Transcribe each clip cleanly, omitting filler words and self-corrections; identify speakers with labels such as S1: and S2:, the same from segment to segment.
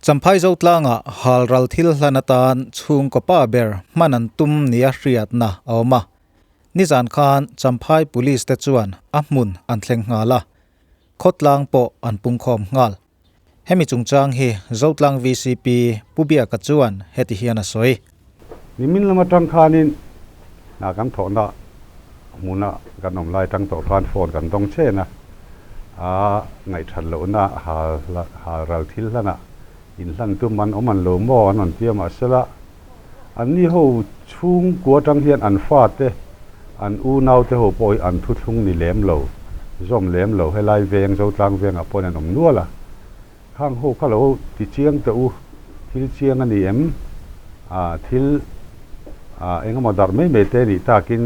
S1: Champhai Zotlangah halral thil hlan atan chhungkaw pa ber hman an tum nia hriatna a awm a. Nizan khan Champhai Police te chuan a hmun an thleng nghal a, khawtlang pawh an pungkhawm nghal. Hemi chungchang hi Zotlang vcp Pu Biaka chuan heti hian a sawi.
S2: Nimin lam atang khanin hna kan thawhna hmuna kan awm lai atang tawh khan phone kan dawng chen a, a ngaihthat lohna hal ral thil hlanah inhlan tum an awm an lo maw an rawn ti a, mahsela anni ho chhungkua atang hian an fate an unaute ho pawh hi an thuthlung ni lem lo, zawm lem lo helai veng Zotlang vengah pawhin an awm nual a, khang ho kha lo ti chiang teh u, thil chiang a ni em? Ah thil ah eng emaw darh mai mai te nih takin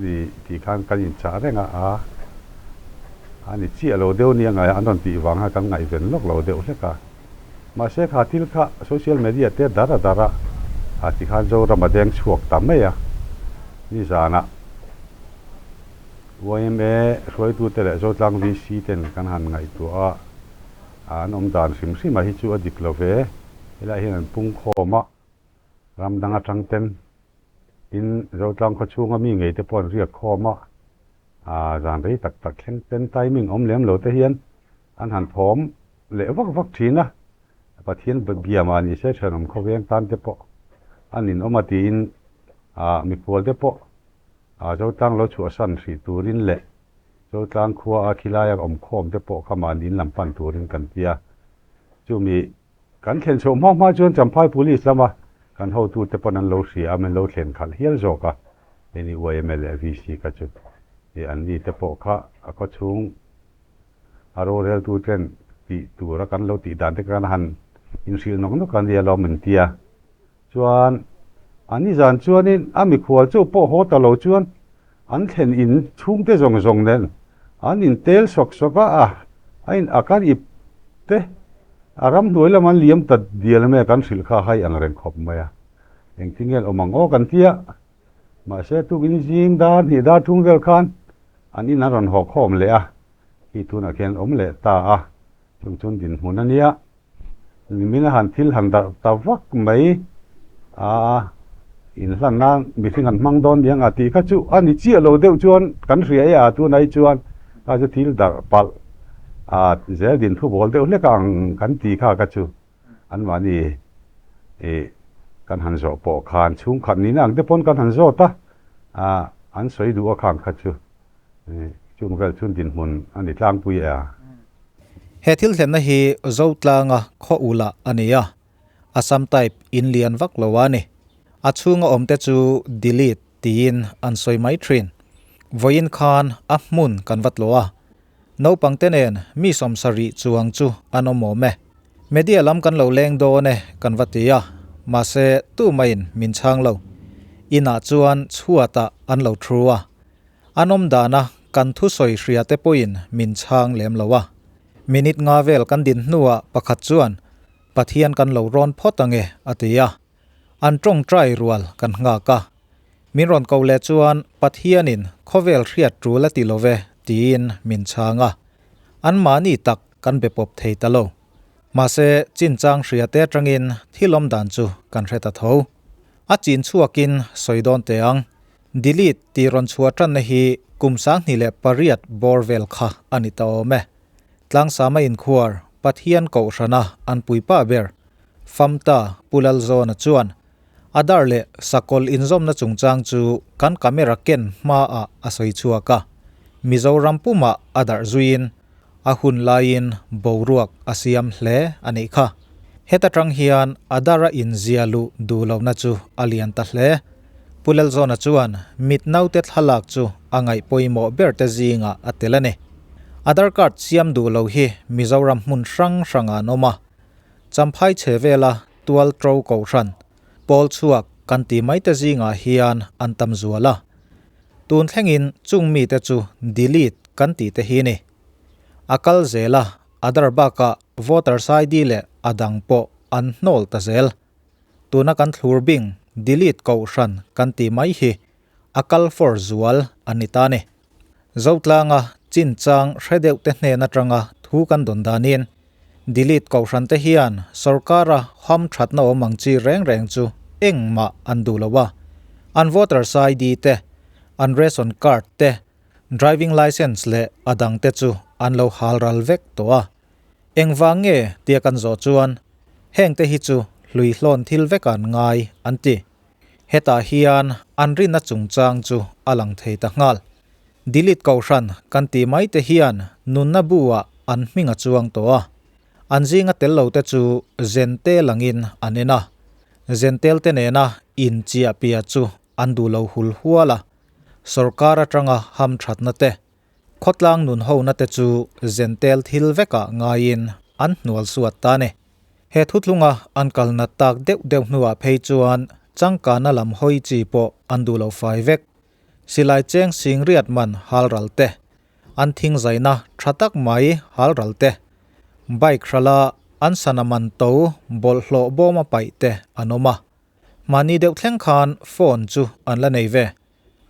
S2: ni tih khan kan inchah reng a, a a ni chiah lo deuh nia ngaih an rawn tih vang kha kan ngaihven lawk lo deuh hlek a. Mahse kha thil kha social media te dar a dar a, a ti khan Zoram a deng chhuak ta mai a. Nizanah yma hruaitute leh Zotlang VC ten kan han ngaihtuah a, an awm dan hrim hrim a hi chu a dik lo ve. Helaiah hian an pung khawm a, ram dang atang ten tin Zotlang khawchhunga mi ngei te pawh an riak khawm a, zan rei tak tak thleng ten timing awm lem lo te hian an han thawm leh vak vak thin a, Pathian bia mah ni se thenawm khawveng tan te pawh an inawm a tiin ah mikhual te pawh ah Zotlang lo chhuahsan hrih turin leh Zotlang khua a khilaia awmkhawm te pawh kha mahni in lam pan turin kan ti a, chumi kan thlen chhoh hma hma chuan Champhai Police lama kan hotute pawn an lo hria a, min lo thlen khalh hial zawk a, heni YML leh VC kha chu anni te pawh kha a khawchhung A roreltu ten tih tura kan lo tih dan te khan han inhrilh nawk nawk a nia lawm min ti a. Chuan a nizan chuanin a mikhual chu pawh haw ta lo chuan an thlen in chhungte zawng zawng nen an intel sawk sawk a, a a in a kan ip te a ramhnuai lam an liam ta dial mai a kan hrilh kha hai ang reng khawp mai a. Engtin nge an awm ang aw kan ti a. Mahse tukin zing dar hnih dar thum vel khan an in an rawn haw khawm leh a, khi tunah khian an awm leh ta a, chung chuan dinhmun a nia. Nimin a han thil han darh ta vak mai a, inhlan nan mihring an hmang dawn nia nga tih kha chu a ni chiah lo deuh chuan kan hria e a, tunah hi chuan kha chu thil darh palh a zel din thu bawl deuh hlek ang kan ti kha kha chu. Anmahni ih kan han zawh pawh khan chhungkhat nihna ang te pawn kan han zawt a, ah an sawi duh a khang kha chu chung vel chhun dinhmun a ni tlangpui e a.
S1: He thil thlenna hi Zotlanga khaw ulah a ni a, Assam type in lian vak lo a ni. A chhunga awmte chu delete tiin an sawi mai thin. Vawiin khan a hmun kan va tlawh a, Naupangte nen mi sawmsarih chuang chu an awm awm e. Media lam kan lo leng dawn e kan va ti a, mahse tumaiin min chhang lo. Inah chuan chhuatah an lo thu a, an awm dana kan thusawi hria te pawhin min chhang lem lo a. Minute nga vel kan din hnuah pakhat chuan, Pathian kan lo rawn phawt ange a ti a. An tawngtai rual kan nghak a. Min rawn ko leh chuan Pathianin khawvel hriat tul a ti lo ve tiin min chhang a. Anmahni tak kan be pawp thei ta lo. Mahse chinchang hria te atangin thil awm dan chu kan hre ta tho. A chin chhuakin sawi dawn teh ang. Delete tih rawn chhuah tanna hi kum 2008 bawr vel kha a ni ta awm e. Tlangsama inkhuar Pathian kohhrana an puipa ber Famta Pu Lalzawna chuan Adhar leh Sakawlh inzawmna chungchang chu kan camera ken hmaah a sawi chhuak a, Mizoram pumah a darh zuiin a hun laiin boruak a siam hle a nih kha. Heta tang hian Adhar a inzia luh duh lohna chu a lian ta hle. Pu Lalzawna chuan mit naute thlalak chu a ngaih pawimawh berte zingah a tel a ni. Adhar card siam duh lo hi Mizoram hmun hrang hrangah an awm a, Champhai chhe vela tual ṭo kohhran, pawl chhuak kan ti mai te zingah hian an tam zual a. Tun thlengin chung mite chu delete kan tih te hi ni. A kal zel a, Aadhaar bakah voters ID leh a dang pawh an hnawl ta zel. Tuna kan thlur bing delete kohhran kan ti mai hi a kal for zual a ni ta ni. Zotlanga chinchang hre deuh te hnen atanga thu kan dawn danin. Delete Kohhran te hian sorkara hamthatna awm ang chi reng reng chu engmah an duh lo a. An voters ID te, an ration card te, driving licence leh a dang te chu an lo halral vek tawh a. Engvang nge tia kan zawh chuan heng te hi chu hluihlawn thil vek an ngai an ti. Hetah hian an rinna chungchang chu a lang thei ta nghal. Delete Kohhran kan tih mai te hian nunna bu ah an hming a chuang tawh a. An zinga tel lo te chu zentel angin an en a. Zentel te nena inchiah piah chu an duh lo hul hual a. Sorkar atanga hamthatna te, khawtlang nun hona te chu zentel thil vekah ngaiin an hnual suat ta a ni. He thuthlunga an kal nat tak deuh deuh hnuah phei chuan changkana lam hawi chi pawh an duh lo fai vek. Silai cheng sing riat man halral te, an thing zaina tha tak mai halral te, bike hrala an sana man to bawlhhlawh bawma paih te an awm a. Mahni deuh thleng khan phone chu an la nei ve,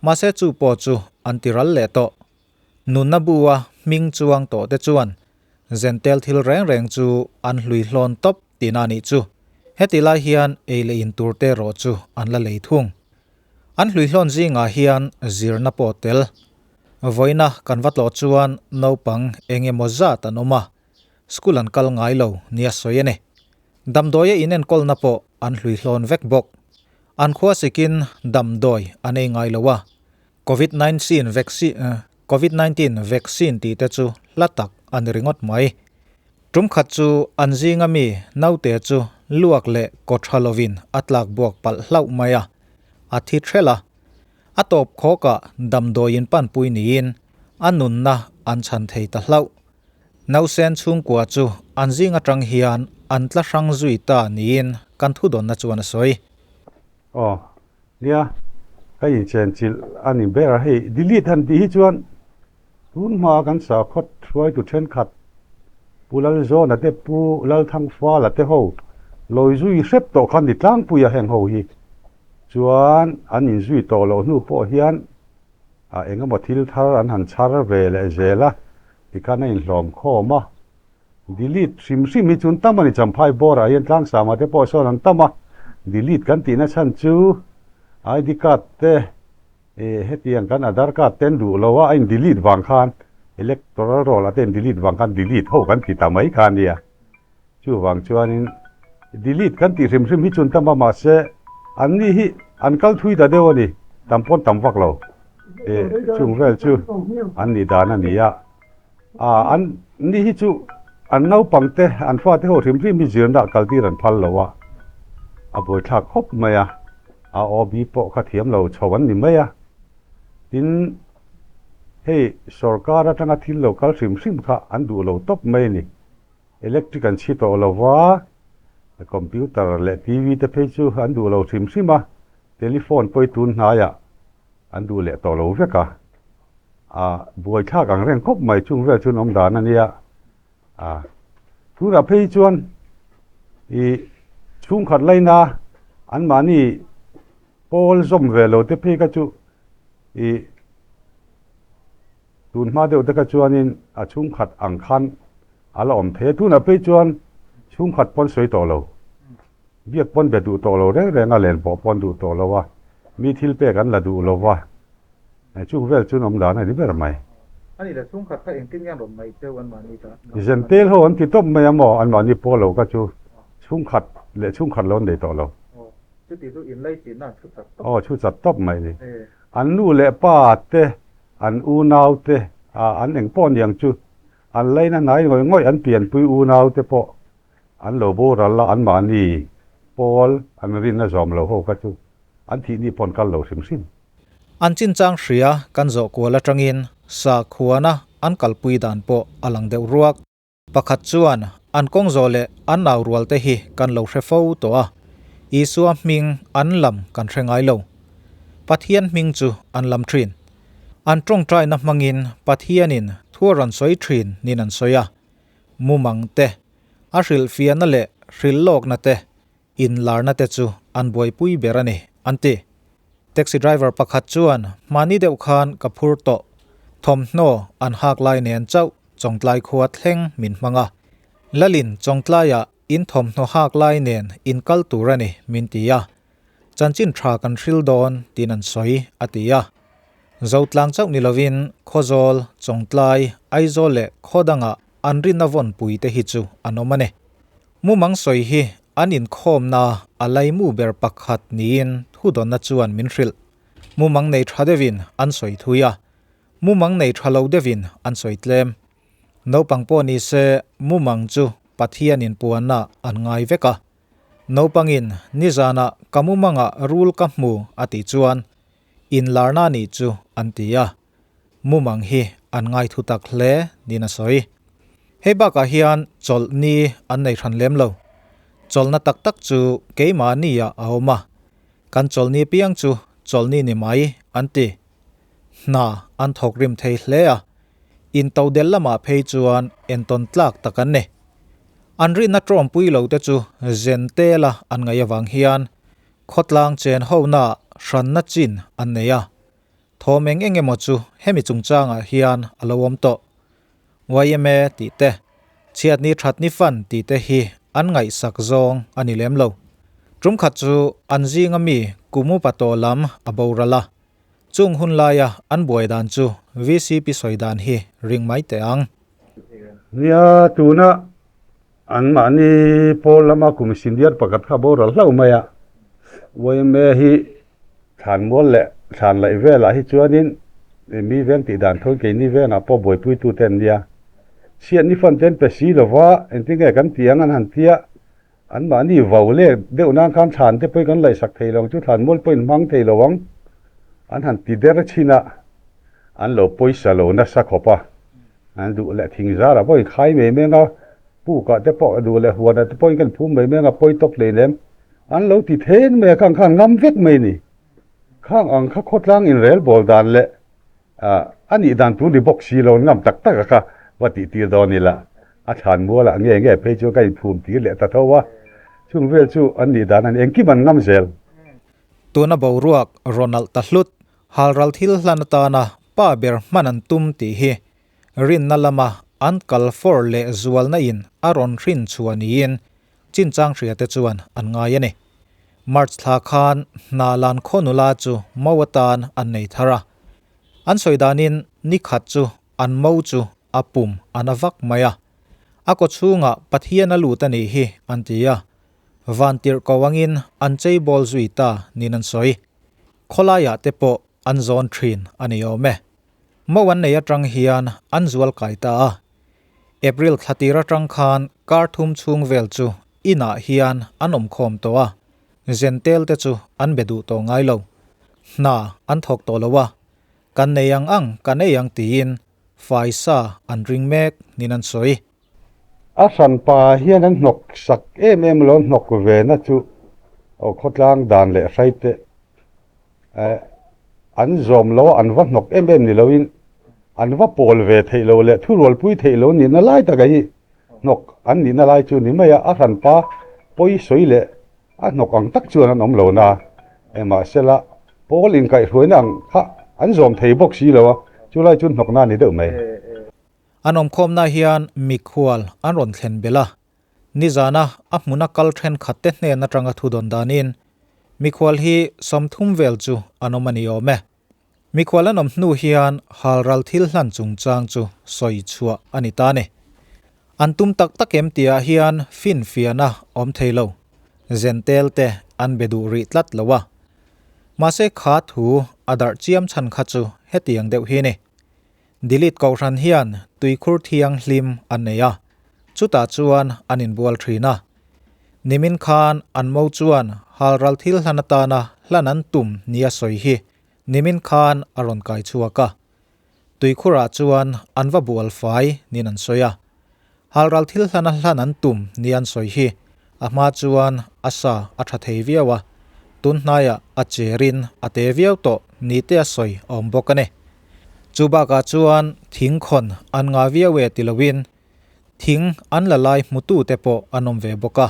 S1: mahse chu pawh chu an ti ral leh tawh. Nunna bua hming chuang tawh te chuan zentel thil reng reng chu an hlui hlawn tawp tihna a nih chu. Heti lai hian ei leh in tur te erawh chu an la lei thung. An hlui hlawn zingah hian zirna pawh tel. Vawiina kan va tlawh chuan naupang eng emaw zat an awm a, school an kal ngai lo nia sawi a ni. Damdawia inenkawlna pawh an hlui hlawn vek bawk. An khua sikin damdawi an ei ngai lo a, Covid 19 Covid 19 vaccine tih te chu hla tak a ni ringawt mai. Tum khat chu an zinga mi naute chu luak leh kaw tha lovin a tlak buak palh hlauh mai a, a thi threlh a. A tawp khawkah damdawiin panpui niin a nunna an chhan thei ta hlauh. Nausen chhungkua chu an zing atang hian an tla hrang zui ta niin kan thudawnna chuan a sawi.
S2: Aw, nia, ka inchenchilh a ni ber a, hei delete han tih hi chuan tun hmaa kan sakhawt hruaitu thenkhat Pu Lalzawna te Pu Lalthangfala te ho lawi zui hrep tawh khan ni tlangpui a heng ho hi chuan an inzui tawh loh hnu pawh hian a engemaw thil thar an han chhar ve leh zel a. Tikhan a inhlawm khawm a, delete hrim hrim hi chun tam a ni, Champhai bawrah hian Tlangsama te pawh sawn an tam a, delete kan tihna chhan chu ID card te ih hetiang kan Aadhaar card te an duh lo a, a in delete vang khan electoral roll ah te in delete vang khan delete ho kan ti ta mai kha a nia, chuvang chuanin delete kan tih hrim hrim hi chun tam a mahse an ni hi an kal thui ta deuh a ni, tam pawn tam vak lo. Eh chung vel chu an nih dan a ni a, ah an ni hi chu an naupang te an fate ho hrim hrim hi zirna kal tir an phal lo a, a buaithlak khawp mai a, a aw bi pawh kha thiam lo chho an ni mai a, tin hei sorkar atanga thil lo kal hrim hrim kha an duh lo tawp mai a ni, electric an chhi tawh lo va, computer leh TV te phei chu an duh lo hrim hrim a, telephone pawh hi tun hnaiah an duh leh tawh lo vek a, a buaithlak ang reng khawp mai chung vel chuan awm dan a nia, a tunah phei chuan ih chhungkhat laina anmahni pawl zawm ve lo te phei kha chu ih tun hma deuh te kha chuanin a chhungkhat ang khan a la awm thei a, tunah phei chuan chhungkhat pawn sawi tawh lo. Biak pawn be duh tawh lo reng reng a, len pawh pawn duh tawh lo a, mi thil pek an la duh lo va, chung vel chuan awm dan a ni ber mai.
S1: A nih le, chhungkhat kha engtin nge an rawn ngaih cheu anmahni ta?
S2: Zentel ho an ti tawp mai a maw, anmahni pawl lo kha chu chhungkhat leh chhungkhat lo an nei tawh lo.
S1: Aw, chuti chu inlai chinna an chhu chat tawp.
S2: Aw, chhu chat tawp mai ni. An nu leh pa te, an unau te, an eng pawh niang chu, an laina hnai ngawih ngawih an pianpui unau te pawh An lo boral a, anmahni pawl an rinna zawm lo ho kha chu an thihni pawh an kal lo hrim hrim.
S1: An chinchang hria kan zawh kual atangin sakhuana an kalpui dan pawh a lang deuh ruak. Pakhat chuan an kawng zawh leh an nau rual te hi kan lo hre fo tawh a, Isua hming an lam kan hre ngai lo. Pathian hming chu an lam thin. An tawngtaina hmangin Pathianin thu a rawn sawi thin niin an sawi a. Mumang te, a hrilhfiahna leh hrilhlawkna te, inlarna te chu an buaipui ber a ni, an ti. Taxi driver pakhat chuan hmani deuh khan ka phur tawh, thawmhnaw an hak lai nen chauh Chawngtlai khua thleng min hmang a. Lalin Chawngtlaiah in thawmhnaw hak lai nen in kal tur a ni min ti a, chanchin tha kan hril dawn tiin an sawi a ti a. Zotlang chauh ni lovin Khawzawl, Chawngtlai, Aizawl leh khaw dangah an rinna vawnpui te hi chu an awm a ni. Mumang sawi hi an inkhawmna a laimu ber pakhat niin thudawnna chuan min hrilh. Mumang nei tha deuhin an sawi thui a, mumang nei tha lo deuhin an sawi tlem. Naupang pawh ni se mumang chu Pathianin puanna an ngai vek a. Naupangin nizanah ka mumangah rul ka hmu a tih chuan inlarna nih chu an ti a. Mumang hi an ngai thu tak hle niin a sawi. Hei bakah hian chawlh ni an nei hran lem lo. Chawlhna tak tak chu keimahni ah a awm a. Kan chawlhni piang chu chawlhni ni mai an ti. Hna an thawk rim thei hle a. Intodel lamah phei chuan entawn tlak tak an ni. An rinna tawmpui lo te chu zen tela an ngaih avang hian khawtlang chen hona hranna chin an nei a. Thawm eng eng emaw chu hemi chungchangah hian a lo awm tawh. Yma tih te, chhiatni thatni fan tih te hi an ngaihsak zawng a ni lem lo. Tum khat chu an zinga mi kum upa tawh lam a boral a. Chung hun laia an buai dan chu VCP sawi dan hi ring mai teh ang.
S2: Nia, tuna anmahni pawl lama kum senior pakhat kha boral hlauh mai a, yma hi thlan mual leh thlan laih velah hi chuanin mi veng tih dan tho keini vengah pawh buaipuitute an nia. Chhiatni fund te an pe si lova, engtin nge kan tih ang an han tia, Anmahni vau leh deuh nan khan thlan te pawhin kan laihsak thei lo ang chu, thlan mual pawhin hmang thei lo ang. An han ti der chin a, an lo pawisa lo nasa khawp a. An duh leh thing zarah pawhin khai mai meng a, pukah te pawh duh leh huanah te pawhin kan phum mai meng a, pawi tawp hlei nem. An lo ti then mai a, khang khan ngam vek mai ni. Khang ang kha khawtlang inrel bawl dan leh a nih dan tur ni bawk si lo, ngam tak tak a kha va tih tir dawn ila. A thlan mualah nge nge phei chuan ka inphum tir leh ta tho a, chung vel chu an nih dan a ni, engkim an ngam zel.
S1: Tuna boruak Ronald ta hlut, halral thil hlan atana pa ber hman an tum tih hi rinna lama an kal fawr leh zualna in a rawn hrin chhuah niin chinchang hria te chuan an ngai a ni. March thla khan hna lan khaw nula chu mo atan an nei thar a, an sawi danin ni khat chu An mo chu a pum a na vak mai a, a kaw chhungah Pathian a lut a nih hi an ti a, van tirh ko angin an chei bawl zui ta niin an sawi. Khawlaiah te pawh an zawn thin a ni awm e. Mo an nei atang hian an zual kai ta a. April thla tir atang khan kar thum chhung vel chu inah hian an awm khawm tawh a, zentel te chu an be duh tawh ngai lo. Hna an thawk tawh lo a, Kan nei ang ang, kan ei ang tiin faisa an ring mek niin an sawi.
S2: A hranpa hian an hnawk sak em em lo, hnawk ve na chu aw khawtlang dan leh hrai te an zawm lo a, an va hnawk em em ni loin an va pawl ve theih lo leh thurualpui theih lo nihna lai taka hi hnawk an nihna lai chu ni mai a, a hranpa pawi sawi leh A hnawk ang tak chuan an awm lo na, mahsela Paul inkaihhruaina ang kha an zawm thei bawk si lo a, chu lai chu hnawkna a ni deuh mai.
S1: An awmkhawmna hian mikhual an rawn thlen belh a, nizana a hmuna kal thenkhat te hnen atanga thu dawn danin mikhual hi 30 vel chu an awm a ni awm e. Mikhual an awm hnu hian halral thil hlan chungchang chu sawi chhuah a ni ta ni. An tum tak tak em tihah hian finfiahna awm thei lo. Zentel te an be duh rih tlat lo a. Mahse kha thu a darh chiam chhan kha chu hetiang deuh hi ni. Delete Kohhran hian tuikhur thianghlim an nei a, chutah chuan an inbual thin a. Nimin khan an mo chuan halral thil hlan atana hlan an tum nia sawi hi nimin khan a rawn kai chhuak a. Tuikhurah chuan an va bual fai niin an sawi a. Halral thil hlana hlan an tum nia an sawi hi a hma chuan a sa a tha thei viau a, tun hnaiah a cherin a te viau tawh ni te a sawi a awm bawk a ni. Chu bakah chuan thing khawn an ngah viau e ti loin thing an la lai hmutute pawh an awm ve bawk a.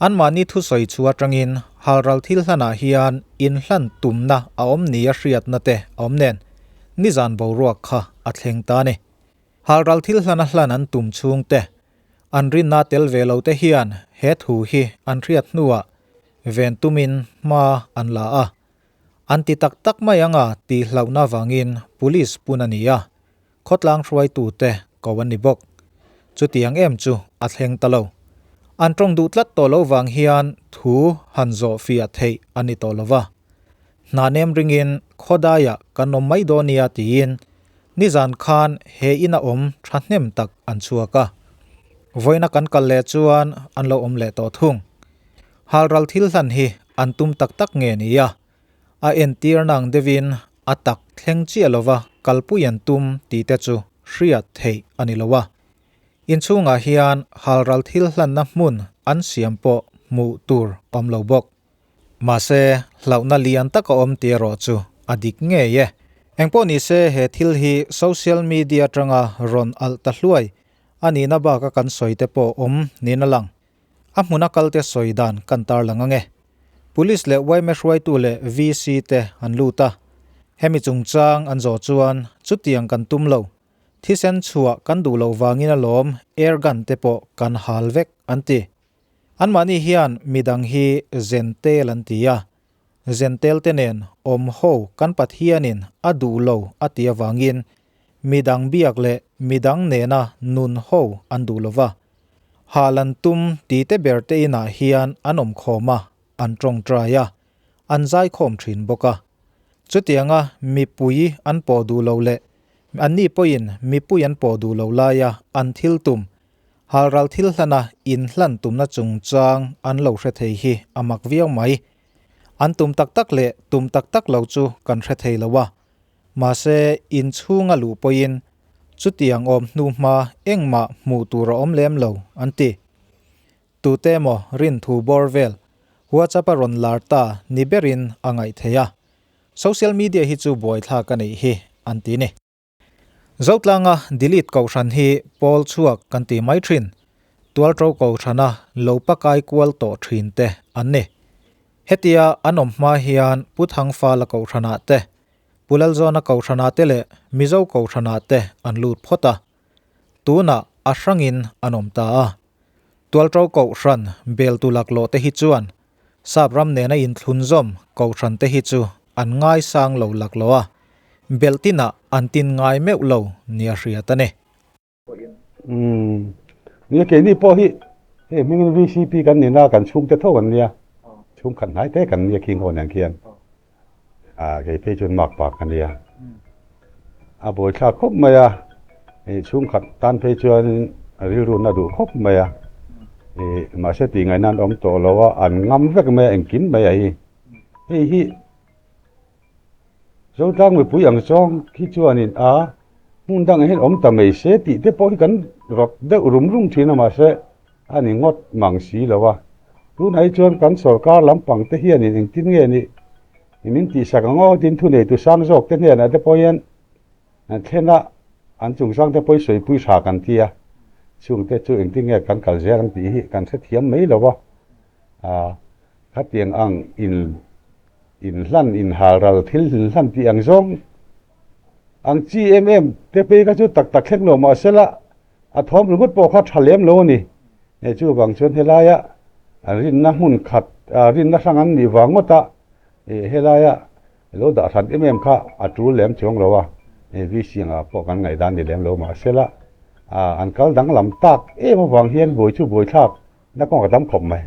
S1: Anmahni thusawi chu atangin halral thil hlanah hian inhlan tumna a awm nia hriatna te a awm nen nizan boruak kha a thleng ta a ni. Halral thil hlana hlan an tum chhungte. An rinna tel ve lo te hian he thu hi an hriat hnuah ven tumin hma an la a. An ti tak tak mai anga tih hlauhna vangin police pun a ni a, khawtlang hruaitute ko an ni bawk. Chutiang em chu a thleng ta lo. An tawng duh tlat tawh loh vang hian thu han zawh fiah theih a ni tawh lo va. Hna nem ringin khawdaiah kan awm mai dawn nia tiin nizan khan he ina awm thahnem tak an chhuak a. Vawiina kan kal leh chuan an lo awm leh tawh thung. Halral thil hlan hi an tum tak tak nge ni a, a entir nang deuhin a tak thleng chiah lova kalpui an tum tih te chu hriat theih a ni lo a. Inchhungah hian halral thil hlanna hmun an siam pawh hmuh tur awm lo bawk. Mahse, hlauhna lian tak a awm tih erawh chu a dik ngei e. Engpawh nise he thil hi social media atanga rawn alh ta hluai a nihna baka kan sawi te pawh awm niin a lang. A hmuna kalte sawi dan kan tarlang ange. Police leh yma hruaitu leh VC te an lut a. Hemi chungchang an zawh chuan chutiang kan tum lo. Thisen chhuah kan duh loh vangin alawm air gun te pawh kan hal vek an ti. Anmahni hian midang hi Zentel an ti a, Zentel te nen awm ho kan Pathianin a duh lo a ti avangin midang biak leh midang nena nun ho an duh lo va. Hal an tum ti te ber te inah hian an awm khawm a, an tawngtai a, an zaikhawm thin bawk a. Chutianga mipui an pawh duh lo leh anni pawhin mipui an pawh duh lo laia an thil tum Halral thil hlana inhlan tumna chungchang an lo hre thei hi a mak viau mai. An tum tak tak leh tum tak tak lo chu kan hre thei lo a. Mahse, inchhunga luh pawhin chutiang awm hnu hma engmah hmuh tur a awm lem lo, an ti. Tute emaw rinthu bawr vel WhatsApp a rawn lar ta ni berin a ngaih theih a. Social media hi chu buaithlak a neih hi, an ti ni. Zotlanga delete kohhran hi pawl chhuak kan ti mai thin. Tualṭo kohhrana lo pakai kual tawh thin te an ni. Hetia an awm hma hian Pu Thangfala kohhranah te, Pu Lalzawna kohhranah te leh Mizo kohhranah te an lut phawt a. Tunah a hrangin an awm ta a. Tualṭo kohhran beltu laklawh te hi chuan Sap ram nena inthlunzawm kohhran te hi chu an ngaisang lo laklawh a, belh tinah an tin ngai meuh lo nia hriat a ni.
S2: Umm, nia keini pawh hi hei hmingin VCP kan ni na, kan chhungte tho kan nia, chhungkhat hnai te kan nia khing ho nen khian, ah kei phei chuan mark pak ka nia, a buaithlak khawp mai a, ih chhungkhat tan phei chuan rilru na duh khawp mai a, ih mahse tih ngaihna an awm tawh lo a, an ngam vek mai a engkim mai a hi, hei hi Zotlang mipui ang zawng khi chuanin a hmun dangah hian awm ta mai se tih te pawh hi kan rawt deuh rum rum thin a mahse a ni ngawt mang si lo a, tunah hi chuan kan sorkar lampang te hianin engtin nge nih min tihsak ang aw tin thuneitu sang zawk te hnenah te pawh hian an thlen a an chungchang te pawh hi sawipui tha kan ti a, chungte chu engtin nge kan kal zel ang tih hi kan hrethiam mai lo a, ah khatiang ang in. Inhlan, inhalral, thil inhlan tih ang zawng ang chi em em te phei kha chu tak tak thleng lo mahsela a thawm ringawt pawh kha tha lem lo a ni. Hei chuvang chuan helaia rinna hmun khat rinna hrang an nih vang ngawt a helaia lo dah hran em em kha a tul lem chuang lo a, VC angah pawh kan ngaihdan ni lem lo mahsela an kal danglam tak em avang hian buai chu buaithlak na kawng a tam khawp mai.